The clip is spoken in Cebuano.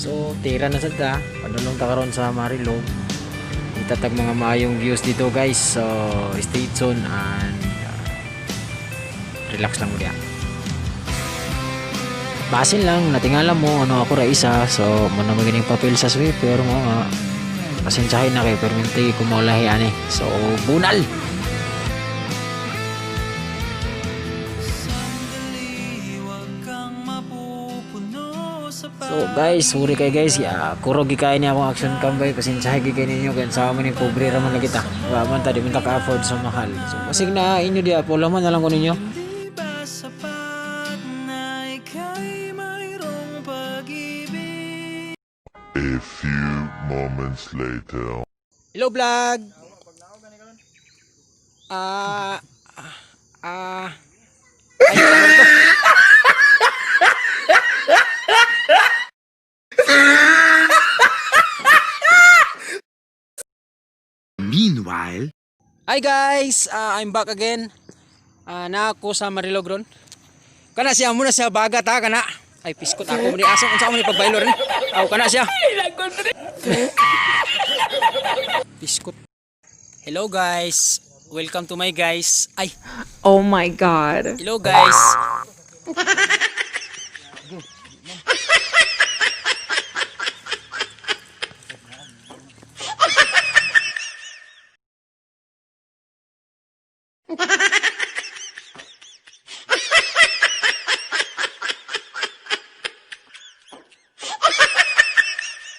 So, tira na sad ta. Padulong ta karon sa Marilog. Itatag mga maayong views dito, guys. So, stay tuned and relax lang mo diya. Basin lang, natingala mo, ano ako ra isa. So, mo na magining papel sa sweeper mo nga. Pasensyahin na kay perminti kumulahi ani. So, bunal! So guys, sorry kay guys, ya, kurog gikain niya akong action cam bay, pasensyahin gid kay ninyo kay sa man ni pobre ra man lagi ta. Wa man ta di man ta ka-afford sa mahal. So basig na inyo diya, pula man na lang ko ninyo. Di ba sapat na ika'y mayroong pag-ibig? A few moments later. Hello, vlog. Ah ah ah. Ay, ano to? Meanwhile, Hi guys, I'm back again. Na ako sa Marilog ron. Kana siya muna siya bagat ha kana. Ay piskot ako mo ni asa unsa mo ni pagbaylo rin. Aw kana siya. Piskot. Hello guys. Welcome to my guys. Ay, Oh my God. Hello guys.